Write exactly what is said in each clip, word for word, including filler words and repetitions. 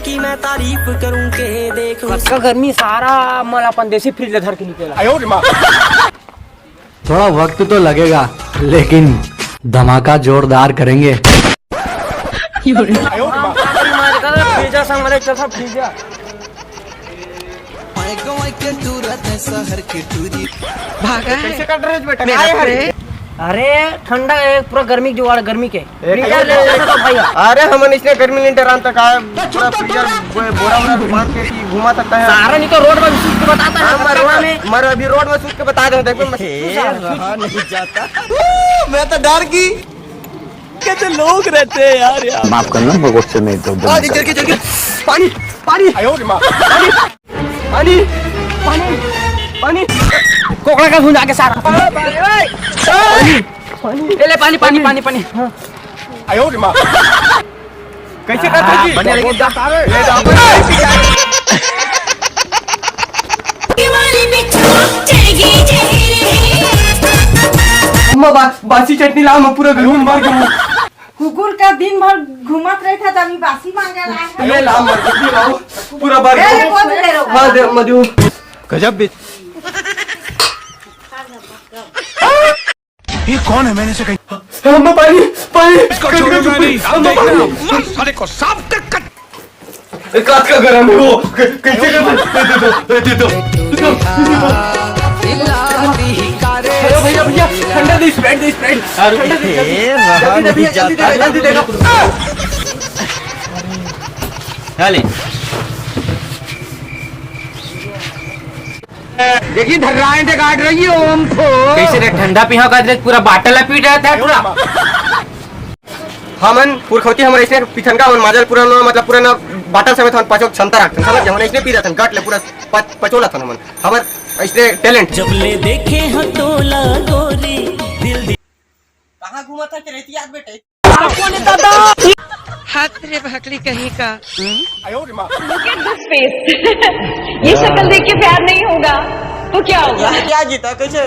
कि मैं तारीफ करूं के देख। कतका गर्मी, सारा मन अपन देसी फ्रिज ले धर के निकला। थोड़ा वक्त तो लगेगा, लेकिन धमाका जोरदार करेंगे। फ्रीजा संग वाले चल, सब फ्रीजा। भागा है। कैसे कट रहे हो बेटा? मेरा काय है? अरे ठंडा है, पूरा गर्मी के जुगाड़, गर्मी के। एक फ्रीजर ले, ले, ले, ले। अरे हमन इसने गर्मी नहीं डरान तक आए, पूरा फ्रीजर बो-, बोरा वोरा बांध के ही घुमा सकता है। सारा नहीं तो रोड में भी सूत के बताता है, हाँ, मैं रोड में, मैं अभी रोड में सूत के बता दे, देखो मैं। रहा नहीं जाता। मैं तो डर गई। कैसे लोग रहते हैं यार, यार। माफ करना, मैं गुस्से में एकदम आ, चल के, चल के। पानी, पानी। पानी, पानी, पानी, पानी। कोकड़ा का भुंजा के सारा। पानी, पानी। ले, ले, पानी, पानी, पानी, पानी। कैसे करते जी? बढ़िया लगे। अम्मा, बा-, बासी चटनी लाओ, मैं पूरा गलून मार के मुंह। कुकुर का दिन भर घूमत रहे था, जब बासी मांगे ला। ये ला, मर गई, लाओ। पूरा बार ए, दो। बोल दे रहो। हाँ, दे, मधु। गजब बिच। ये कौन है? मैंने इसे कहीं हम पानी, पानी। इसको छोड़ूंगा नहीं। हम देखना, पानी। साले को सांप तक कट। ए, काट का गरम है वो। कै-, कैसे कर दे? दे दो, दे दो, दे दो। अरे भैया, भैया, ठंडा दे, Sprite दे, Sprite। अरे ठंडा दे, जल्दी दे, भैया, जल्दी दे, जल्दी दे। चले। देखी, धर्राएं ते काट रही हो हमको। कैसे रे, ठंडा पीहा का, पूरा बाटल ला पी रहा था पूरा। हमन पुरखौती हमर ऐसे पिथनका मन माजल पूरा न, मतलब पूरा न बाटल समेत हमन पचो क्षमता रखथन, समझ? हमन ऐसे पी रहथन, गट ले पूरा पच-, पचोला थन हमन। हमर ऐसे talent। जब ले देखे हो तोला गोरी, दिल दि- कहाँ घूमा था तेरे याद बेटे? हाथ रे भकली कहीं का। Look at this face। ये शक्ल देख के प्यार नहीं होगा तो क्या होगा? क्या जीता, कैसे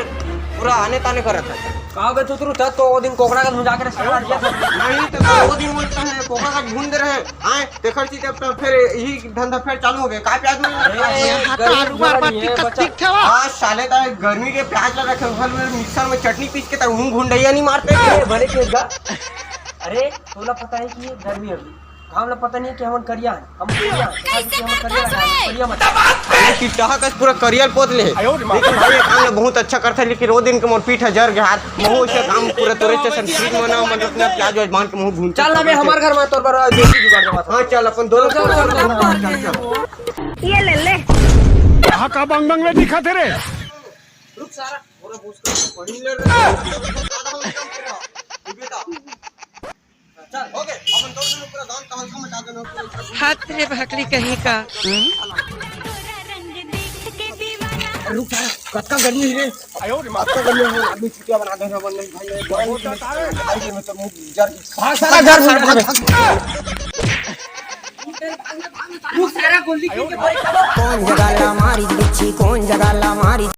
पूरा आने ताने करत है? कहाँ गए तू, तू तो वो दिन कोकड़ा का मुझे आकर नहीं तो वो दिन बोलता है, कोकड़ा का ढूंढ रहे हैं, आए, तेखर चीज अब तो फिर यही धंधा फिर चालू हो गया। का प्याज में अरे, हाथ गर्मी आलू मार मार नहीं है, दिक्कत बच्चा। ठीक था। हाँ, साले का गर्मी के प्याज लगा के घर में मिक्सर में चटनी पीस के तब हूँ घुंडैया नहीं मारते। अरे, भले के गा-, अरे, तोला पता है कि ये गर्मी है, गाँव ला पता नहीं है कि हमन करिया है, हम करिया है, कैसे कि हमन करता करिया है, है? करिया मत। अरे, चिट्टाहा कस पूरा करियल पोत ले। लेकिन भाई, ये काम ला बहुत अच्छा करता है, लेकिन वो दिन के मोर पीठ है जर गया हाथ। महू से काम पूरा तोरे से संस्कृत में ना, मतलब, अपना प्याज व्याज बांध के महू घूम चल ना बे, हमार घर में तोर बर देसी जुगाड़ देवा था। हाँ, चल, अपन दोनों चल, चल, चल, चल, चल। ये ले, ले। कहाँ का बंग बंग में दिखा थे रे? रुक सारा, पूरा भूस कर पानी ले रहे। चल, हो गए, अपन दोनों पूरा गांव तमाशा मचा देना। हाथ रे भकली कहीं का। रुक सारा, कतका गर्मी है रे। आयो रे, माता गर्मी है, आदमी चुतिया बना दे रहा, वरना भाई, ये बहुत ज्यादा है। भाई, ये मतलब, मुंह जर के भाग सारा, घर भाग, भाग, भाग। रुक सारा, गोली की के भाई, कौन जगह ला मारी बिच्छी, कौन जगह ला मारी।